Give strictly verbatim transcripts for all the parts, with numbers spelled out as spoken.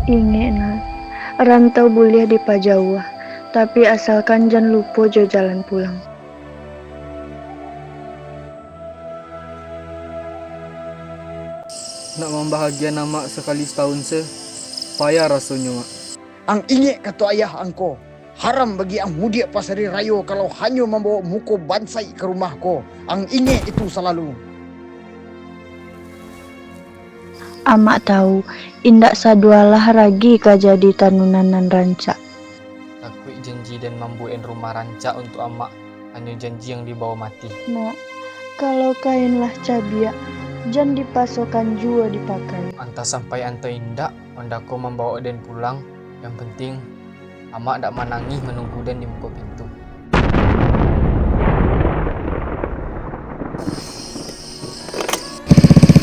Ingek, Nak, rantau buliah dipajauah, tapi asalkan jan lupo jo jalan pulang. Nak mambahagian amak sakali satahun se, payah rasonyo, Mak. Ang ingek kato ayah ang ko, haram bagi ang mudiak pasari rayo kalau hanyo mambawa muko bansaik ka rumah ko. Ang ingek itu salalu. Amak tahu, indak sadualah ragi ka jadi tanunan nan rancak. Takuik janji den mambuek rumah rancak untuak amak, hanyo janji yang dibawa mati. Nak, kalau kain lah cabiak, jan dipasokan juo dipakai. Antah sampai antah indak, ondako mambawa den pulang, yang penting, amak dak manangih manunggu den di muko pintu.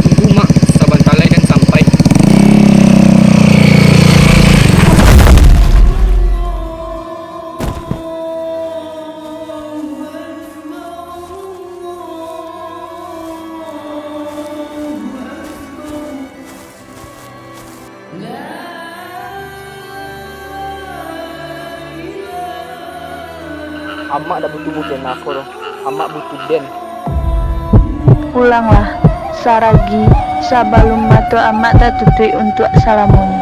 Tunggu, Mak, sabanta lai den sampai. Amak dak butuh bukena ko doh. Amak butuh den. Pulanglah, saragi, sabalun mato amak tatutuik untuak salamonyo.